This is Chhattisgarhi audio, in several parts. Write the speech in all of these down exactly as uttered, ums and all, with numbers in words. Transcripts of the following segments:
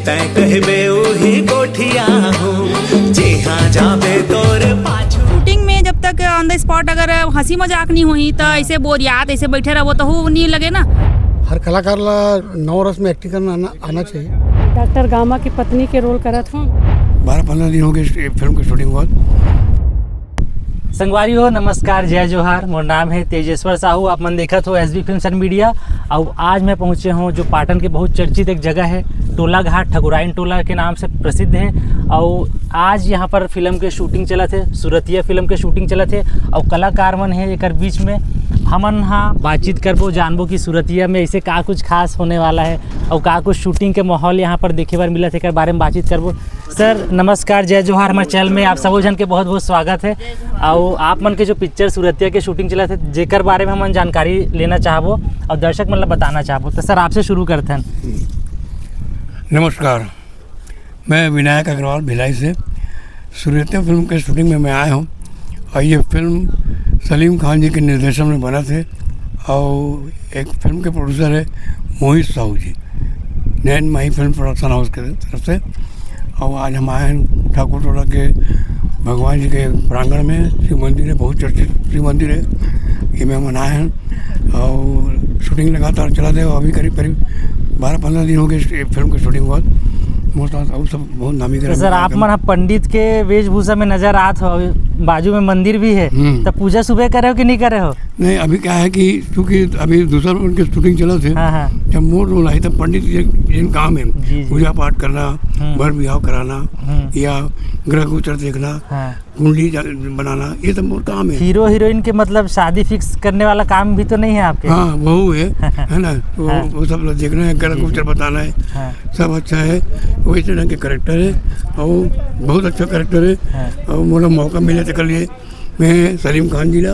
तैं कहिबे उही गोठिया हूँ, जिहाँ जाबे तोर पाछू। शूटिंग में जब तक ऑन द स्पॉट अगर हंसी मजाक नहीं होही, तो ऐसे बोरियात, ऐसे बैठे रहो, तो वो नहीं लगे ना। हर कलाकार ला नौ रस में एक्टिंग करना आना, आना चाहिए। डॉक्टर गामा की पत्नी के रोल करत हूँ। बारह पंद्रह दिन हो गए इस फिल्म की शूटिंग हुआ। संगवारी हो, नमस्कार, जय जोहार। मोर नाम है तेजेश्वर साहू। आप मन देखत हो एसबी फिल्म एंड मीडिया। और आज मैं पहुँचे हूँ जो पाटन के बहुत चर्चित एक जगह है, टोला घाट, ठकुराइन टोला के नाम से प्रसिद्ध है। और आज यहाँ पर फिल्म के शूटिंग चलत है, सुरतिया फिल्म के शूटिंग चलत है। और कलाकार मन है एकर बीच में, हमन हाँ बातचीत करबो, जानबो कि सुरतिया में ऐसे का कुछ खास होने वाला है और का कुछ शूटिंग के माहौल यहाँ पर देखे बर मिलत है, एकर बारे में बातचीत करबो। सर नमस्कार, जय जोहार। हमारे चैनल में आप सबो जन के बहुत बहुत स्वागत है। और आप मन के जो पिक्चर सुरतिया के शूटिंग चलत है, जेकर बारे में हमन जानकारी लेना चाहबो और दर्शक मन ला बताना चाहबो, तो सर आपसे शुरू करते हैं। नमस्कार, मैं विनायक अग्रवाल भिलाई से। सुरतिया फिल्म के शूटिंग में मैं आया हूँ और ये फिल्म सलीम खान जी के निर्देशन में बना थे और एक फिल्म के प्रोड्यूसर है मोहित साहू जी, नैन माही फिल्म प्रोडक्शन हाउस के तरफ से। और आज हम आए हैं ठाकुर टोला के भगवान जी के प्रांगण में। शिव मंदिर है, बहुत चर्चित शिव मंदिर है, ये में हम आए हैं। और शूटिंग लगातार चला थे, अभी करीब करीब बारह पंद्रह दिन हो गए इस फिल्म की शूटिंग हुआ। मोर साथ और सब बहुत नामी तो गिरामी सर, आप कलाकार। मन ह पंडित के वेशभूषा में नजर आत हो, अभी बाजू में मंदिर भी है, हम्म। तो पूजा सुबह करे हो कि नहीं करे हो? नहीं, अभी क्या है कि चूंकि अभी दूसरा उनके शूटिंग चला थे, हाँ, हाँ। जब मोर रोल आई तब पंडित जी जिन काम है, जी, जी। पूजा पाठ करना, हम्म। बर बिहाव कराना हम्म। या ग्रह गोचर देखना, हाँ। कुंडली जा- बनाना, ये सब मोर काम है। हीरो हीरोइन के मतलब शादी फिक्स करने वाला काम भी तो नहीं है आपके? हाँ, वहू है, है ना? वो, हाँ। वो सब लोग देखना है, ग्रह जी, गोचर जी। बताना है, हाँ। सब अच्छा है। वैसे ढंग के कैरेक्टर है और बहुत अच्छा कैरेक्टर है। हाँ। और मोला मौका मिले तो कर लिए मैं सलीम खान जी ला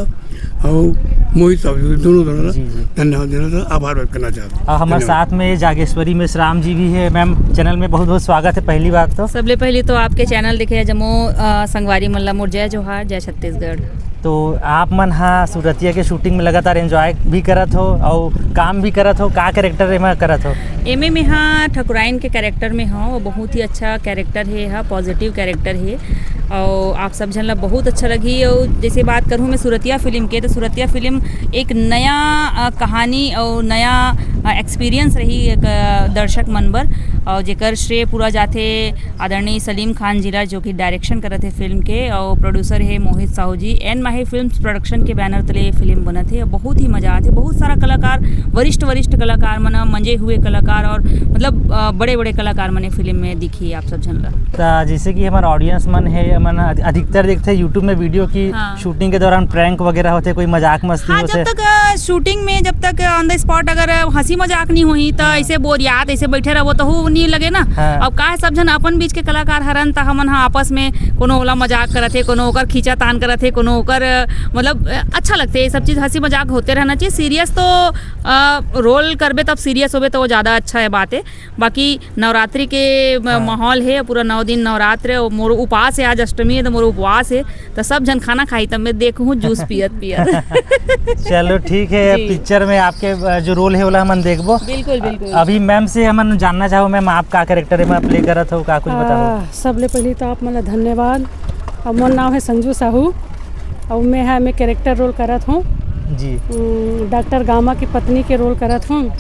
और मोहित साहब जी, दोनों, दोनों ला जी, जी। धन्यवाद देना था, आभार व्यक्त करना चाहता हूँ। और हमारे धन्यवाद। साथ में जागेश्वरी मेश्राम जी भी है। मैम, चैनल में बहुत बहुत स्वागत है। पहली बात तो सबले पहली तो आपके चैनल देखे जम्मो, अ, संगवारी मन ला मोर जय जोहार, जय छत्तीसगढ़। तो आप मन हा सुरतिया के शूटिंग में लगातार एंजॉय भी करत हो और काम भी करत हो, का कैरेक्टर एमा करत हो? एमे में हा ठकुराइन के कैरेक्टर में हूँ, वो बहुत ही अच्छा कैरेक्टर है, हा पॉजिटिव कैरेक्टर है। और आप सब झन ला बहुत अच्छा लगही। और जैसे बात करूँ मैं सुरतिया फिल्म के, तो सुरतिया फिल्म एक नया, अ, कहानी और नया, अ, एक्सपीरियंस रही एक, अ, दर्शक मन बर, और जेकर श्रेय पूरा जाथे आदरणीय सलीम खान जी ला, जो कि डायरेक्शन करत हे फिल्म के, और प्रोड्यूसर हे मोहित साहू जी। एन माही फिल्म्स प्रोडक्शन के बैनर तले ये फिल्म बनत हे। बहुत ही मजा आथे, बहुत सारा कलाकार, वरिष्ठ वरिष्ठ कलाकार मन, मंजे हुए कलाकार और मतलब, अ, बड़े बड़े कलाकार मन ये फिल्म में दिखी आप सब झन ला। त जैसे कि हमार ऑडियंस मन हे, मन अधि-, अधिकतर देखथे YouTube में वीडियो की हाँ। शूटिंग के दौरान प्रैंक वगैरह होथे, कोई मजाक मस्ती हाँ, होथे। जब तक, अ, शूटिंग में जब तक ऑन द स्पॉट अगर हंसी मजाक नहीं होही, त हाँ। ऐसे बोरियात, ऐसे बैठे रहो, तो वो नहीं लगे ना। हाँ। अब का है, सब झन अपन बीच के कलाकार हरन, त हमन हा आपस में कोनो ओला मजाक करत हे, कोनो ओकर खींचा तान करत हे, कोनो ओकर, अ, मतलब, अ, अच्छा लगथे ये सब चीज़, हंसी मजाक होते रहना चाहिए। सीरियस तो, अ, रोल करबे तब सीरियस होबे तो वो ज़्यादा अच्छा है बात है। बाकी नवरात्रि के म-, हाँ। माहौल है, पूरा नौ दिन नवरात्र है, और मोर उपास है, आज अष्टमी है तो मोर उपवास है, तो सब झन खाना खाही तब मैं देखहूँ जूस पियत पियत। चलो ठीक है, जी। पिक्चर में आपके, अ, जो रोल है ओला हमन देखबो। बिल्कुल, बिल्कुल। अभी मैम से हमन जानना चाहो, मैम आप का कैरेक्टर में प्ले करत हो, का कुछ बताओ? आ, सबले पहली तो आप मन ला धन्यवाद। अब मोर नाम है संजू साहू, और मैं है, मैं कैरेक्टर रोल करत हूँ। जी। उम, डॉक्टर गामा की पत्नी के रोल करत हूँ।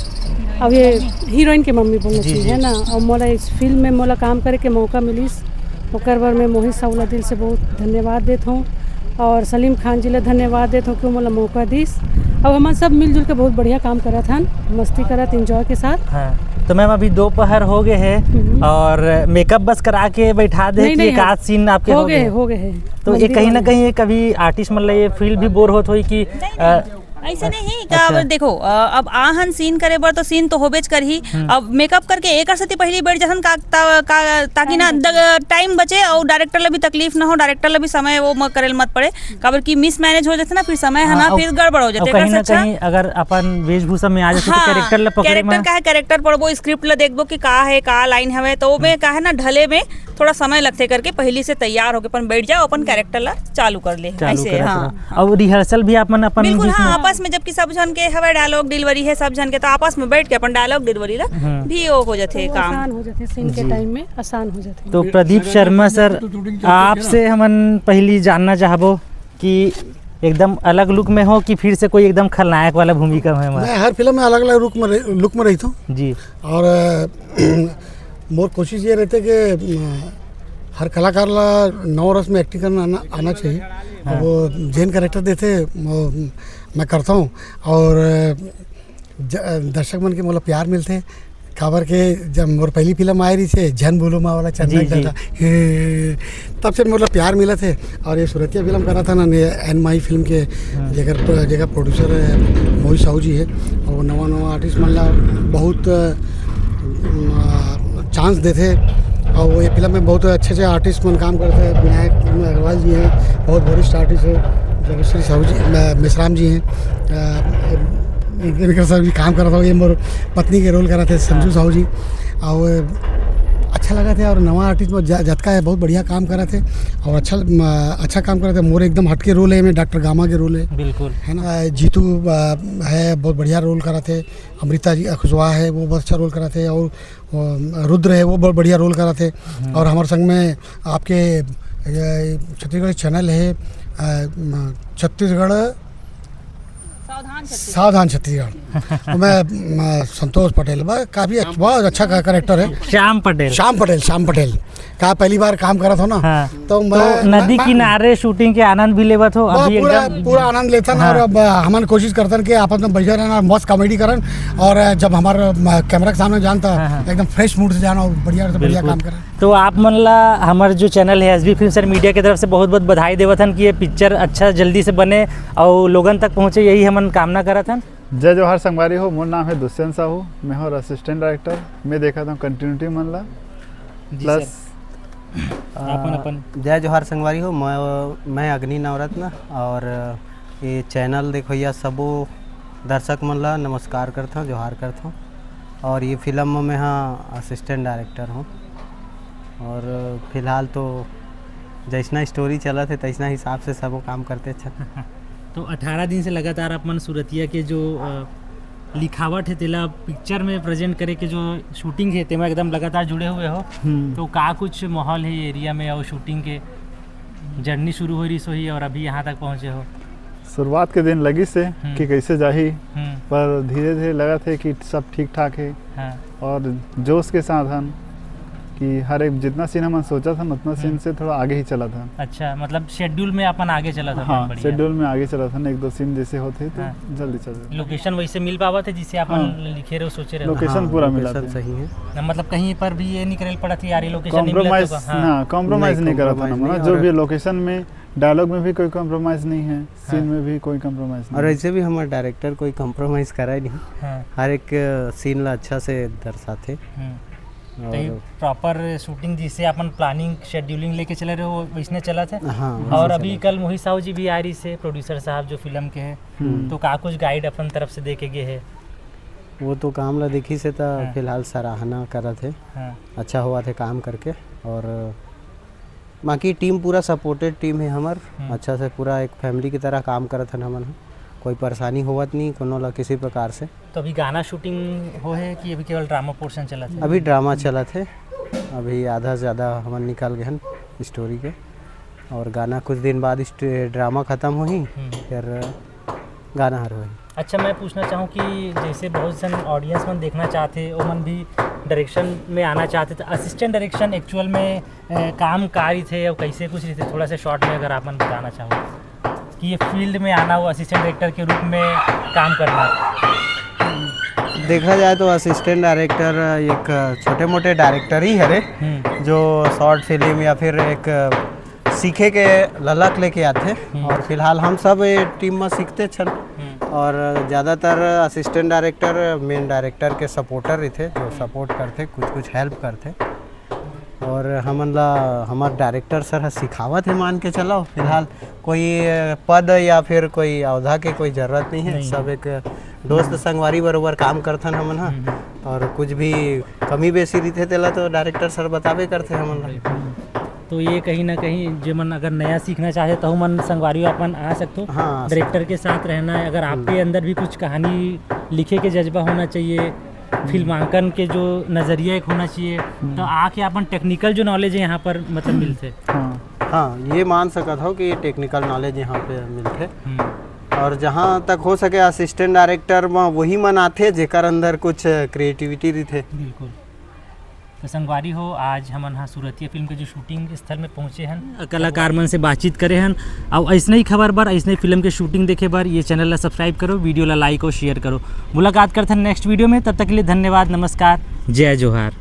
अब ये हीरोइन के मम्मी बोलना जी, चाहिए, जी। है ना? और मोला इस फिल्म में मोला काम करे के मौका मिलिस, ओकर बर मैं मोहित साहू ला दिल से बहुत धन्यवाद देत हूँ और सलीम खान जी ला धन्यवाद देत हूँ कि मोला मौका दिस। अब हमन सब मिलजुल के बहुत बढ़िया काम करत हन, मस्ती करत, एंजॉय के साथ। हाँ, तो मैम अभी दोपहर हो गए है हम्म। और मेकअप बस करा के बैठा दे नहीं, कि नहीं, एक आध सीन आपके हो हो गए गए? हैं, हो गए हैं। तो ये मंदिर कहीं ना वाले। कहीं एक अभी आर्टिस्ट मन ला ये फील भी बोर होत होई कि, अ, ऐसे नहीं का, अच्छा। अब देखो, अ, अब आहन सीन करे बर तो सीन तो होबेच करही। हम्म। अब मेकअप करके एक सेती पहली बैठ जथन का, ता-, का, ताकि ना द-, टाइम बचे और डायरेक्टर ला भी तकलीफ ना हो, डायरेक्टर ला भी समय वो म-, करे ल मत पड़े, काबर कि मिसमैनेज हो जाथे ना, फिर समय है हाँ, ना, और, फिर गड़बड़ हो और जाथे। कहीं एकर से ना अच्छा कहीं अगर अपन वेशभूषा में आ जाथे तो हाँ, कैरेक्टर ला पकड़े कैरेक्टर में का है, कैरेक्टर पढ़बो, स्क्रिप्ट ला देखबो कि का है, का लाइन हवे, तो ओमे का है ना, ढले में थोड़ा समय लगथे करके पहली से तैयार होके अपन बैठ जाओ, अपन कैरेक्टर ला चालू कर ले। चालू ऐसे, करत हाँ, रहो। हाँ। और रिहर्सल भी आप मन अपन बिल्कुल, बीच हाँ, में आपस में जबकि सब झन के हवय डायलॉग डिलीवरी है, सब झन के, तो आपस में बैठ के अपन डायलॉग डिलीवरी ला हम्म। भी वो हो जाथे वो काम। आसान हो जाथे, सीन के जी। टाइम में आसान हो जाथे। तो प्रदीप शर्मा सर, आपसे हमन पहली जानना चाहबो कि एकदम अलग लुक में हो कि फिर से कोई एकदम खलनायक वाला भूमिका में हमारा? मैं हर फिल्म में अलग अलग लुक में रह- लुक में रहता हूँ। जी। और अ, मोर कोशिश ये रहते कि अ, हर कलाकार ला नौ रस में एक्टिंग करना आना, आना चाहिए। हाँ। वो जेन कैरेक्टर देते, वो मैं करता हूँ। और अ, ज- दर्शक मन के मोला प्यार मिलते, काबर के जब मोर पहली फिल्म आए रही से झन बोलो माँ वाला चंदा जी, का जी। था, हे, तब से मोला प्यार मिला थे। और ये सुरतिया फिल्म करा था ना ने एन माई फिल्म के, हाँ। जेकर जेकर प्रोड्यूसर है मोहित साहू जी है। और वो नवा नवा आर्टिस्ट मन ला बहुत चांस देते। और वो ये फिल्म में बहुत अच्छे अच्छे आर्टिस्ट मन काम करते हैं। विनायक अग्रवाल जी हैं, बहुत वरिष्ठ आर्टिस्ट है। जगश्री साहू जी, म- मेश्राम जी हैं, अ, इनकर सब भी काम करत हो। ये मोर पत्नी के रोल करत हे संजू साहू जी। और अच्छा लगा थे। और नवा आर्टिस्ट में ज- जतका है, बहुत बढ़िया काम करत हे। और अच्छा म- अच्छा काम करत हे। मोर एकदम हटके रोल है, में डॉक्टर गामा के रोल है, बिल्कुल। है ना। अ, जीतू अ, है, बहुत बढ़िया रोल करत हे। अमृता जी अखुजवा है, वो बहुत अच्छा रोल करत हे। और वो रुद्र है, वो बहुत बढ़िया रोल करत हे। और हमारे संग में आपके अ, छत्तीसगढ़ चैनल है, अ, म- छत्तीसगढ़ सावधान छत्तीसगढ़। सावधान छत्तीसगढ़। मैं म- संतोष पटेल बा, काफी अच्छा, बहुत अच्छा कैरेक्टर है। श्याम पटेल। श्याम पटेल, श्याम पटेल का पहली बार काम करत हो ना, हाँ। तो तो मैं नदी मैं- किनारे शूटिंग के आनंद भी लेवत हो वह अभी पूरा एकदम। पूरा आनंद लेता ना। हाँ। और अब हमन कोशिश करता कि आपस में बैठे रहना, मस्त कॉमेडी करन। और जब हमारे कैमरा के सामने जानता, हाँ, हाँ। एकदम फ्रेश मूड से जाना और बढ़िया से बढ़िया बिल्कुल। काम करना। तो आप मन ला हमर जो चैनल है एस बी फिल्म सर मीडिया के तरफ से बहुत बहुत बधाई देवत हन कि ये पिक्चर अच्छा जल्दी से बने और लोगन तक पहुँचे, यही हमन कामना करत हन। जय जोहार संगवारी हो, मोर नाम है दुष्यंत साहू, मैं हूँ असिस्टेंट डायरेक्टर। मैं देखा था कंटिन्यूटी मन ला। जी प्लस सर। अपन अपन जय जोहार संगवारी हो। मैं मैं अग्नि नवरत्न और ये चैनल देखोइया सबो दर्शक मन ला नमस्कार करथों, जोहार करथों। और ये फिल्म में मैं हाँ असिस्टेंट डायरेक्टर हूँ। और फिलहाल तो जैसना स्टोरी चलत है तैसना हिसाब से सबो काम करते अच्छा। तो अठारह दिन से लगातार आप मन सुरतिया के जो अ, लिखावट है तेला पिक्चर में प्रेजेंट करे के जो शूटिंग है तेमा एकदम लगातार जुड़े हुए हो। हम्म। तो का कुछ माहौल है एरिया में और शूटिंग के जर्नी शुरू हो रही सोही और अभी यहाँ तक पहुँचे हो? शुरुआत के दिन लगी से हम्म। कि कैसे जाही, हम्म। पर धीरे धीरे लगा थे कि सब ठीक ठाक है। हाँ। और जोश के साथ हन कि हर एक जितना सीन हमन सोचा था उतना सीन हम्म। से थोड़ा आगे ही चला था। अच्छा, मतलब शेड्यूल में अपन आगे चला था। हाँ, बढ़िया। शेड्यूल में आगे चला था ना, एक दो सीन जैसे होते तो हाँ। जल्दी चल जाता। लोकेशन वैसे मिल पावा थे जिसे अपन हाँ। लिखे रहे सोचे रहे। लोकेशन हाँ, पूरा मिला लोकेशन था। सही है। ना, मतलब कहीं पर भी ये नहीं करे पड़ा था यार, ये लोकेशन नहीं मिला कॉम्प्रोमाइज तो हाँ। ना, कॉम्प्रोमाइज नहीं, नहीं करा था ना कॉम्प्रोमाइज नहीं, नहीं, जो और भी है लोकेशन में, डायलॉग में भी कोई कॉम्प्रोमाइज नहीं है, सीन हाँ। में भी कोई कॉम्प्रोमाइज नहीं और है। ऐसे भी हमारे डायरेक्टर कोई कॉम्प्रोमाइज करा ही नहीं। हाँ। हर एक सीन ला अच्छा से दर्शाते। हम्म। और कहीं प्रॉपर शूटिंग जिसे अपन प्लानिंग शेड्यूलिंग लेके चले रहे हो वैसने चला था। हाँ, और वैसे अभी चला कल मोहित साहू जी भी आ रही से प्रोड्यूसर साहब जो फिल्म के हैं, हम्म। तो का कुछ गाइड अपन तरफ से दे के गए हैं? वो तो काम ला देखी से त हाँ। फिलहाल सराहना करत है। हाँ। अच्छा हुआ थे काम करके। और बाकी टीम पूरा सपोर्टेड टीम है हमर। हम्म। अच्छा से पूरा एक फैमिली की तरह काम करत हन हमन ह। कोई परेशानी होवत नहीं कोनो ला किसी प्रकार से। तो अभी गाना शूटिंग हो है कि अभी केवल ड्रामा पोर्शन चला था? अभी ड्रामा चलत है, अभी आधा से ज़्यादा हमन निकल गए हन स्टोरी के। और गाना कुछ दिन बाद स्टे- ड्रामा ख़त्म होही, हम्म। फिर गाना हर होही। अच्छा, मैं पूछना चाहूँ कि जैसे बहुत जन ऑडियंस मन देखना चाहते, ओमन भी डायरेक्शन में आना चाहते, तो असिस्टेंट डायरेक्शन एक्चुअल में अ, काम का रहिथे और कैसे कुछ रहिथे, थोड़ा सा शॉर्ट में अगर आप मन बताना चाहो कि ये फील्ड में आना, वो असिस्टेंट डायरेक्टर के रूप में काम करना। देखा जाए तो असिस्टेंट डायरेक्टर एक छोटे मोटे डायरेक्टर ही हरे, हम्म। जो शॉर्ट फिल्म या फिर एक सीखे के ललक लेके आथे। हम्म। और फिलहाल हम सब ये टीम में सीखते छन। हम्म। और ज़्यादातर असिस्टेंट डायरेक्टर मेन डायरेक्टर के सपोर्टर रहिथे, जो सपोर्ट करथे, कुछ कुछ हेल्प करथे। और हमन ला हमर डायरेक्टर सर ह सिखावत हे, मान के चलो। फिलहाल कोई पद या फिर कोई औहदा के कोई जरूरत नहीं है। नहीं। सब एक दोस्त संगवारी बरोबर काम करथन हमन ह। हम्म। और कुछ भी कमी बेसी रहिथे तेला तो डायरेक्टर सर बताबे करथे हमन ला। तो ये कहीं ना कहीं जे मन अगर नया सीखना चाहे तो मन संगवारी हो अपन आ सकते हो। हाँ, आ डायरेक्टर के साथ रहना है, अगर आपके अंदर भी कुछ कहानी लिखे के जज्बा होना चाहिए, फिल्मांकन के जो नज़रिया एक होना चाहिए, तो आके अपन टेक्निकल जो नॉलेज है यहाँ पर मतलब मिलते। हाँ हाँ, ये मान सकत हो कि टेक्निकल नॉलेज यहाँ पे मिलथे। हम्म, और जहाँ तक हो सके असिस्टेंट डायरेक्टर में वही मन आथे जेकर अंदर कुछ क्रिएटिविटी रहिथे। बिल्कुल। तो संगवारी हो, आज हमन हा सूरतिया फिल्म के जो शूटिंग स्थल में पहुँचे हन, कलाकार मन से बातचीत करे हन। और ऐसने ही खबर बर, ऐसने ही फिल्म के शूटिंग देखे बर ये चैनल ला सब्सक्राइब करो, वीडियो ला लाइक और शेयर करो। मुलाकात करते हैं नेक्स्ट वीडियो में, तब तक के लिए धन्यवाद, नमस्कार, जय जोहार।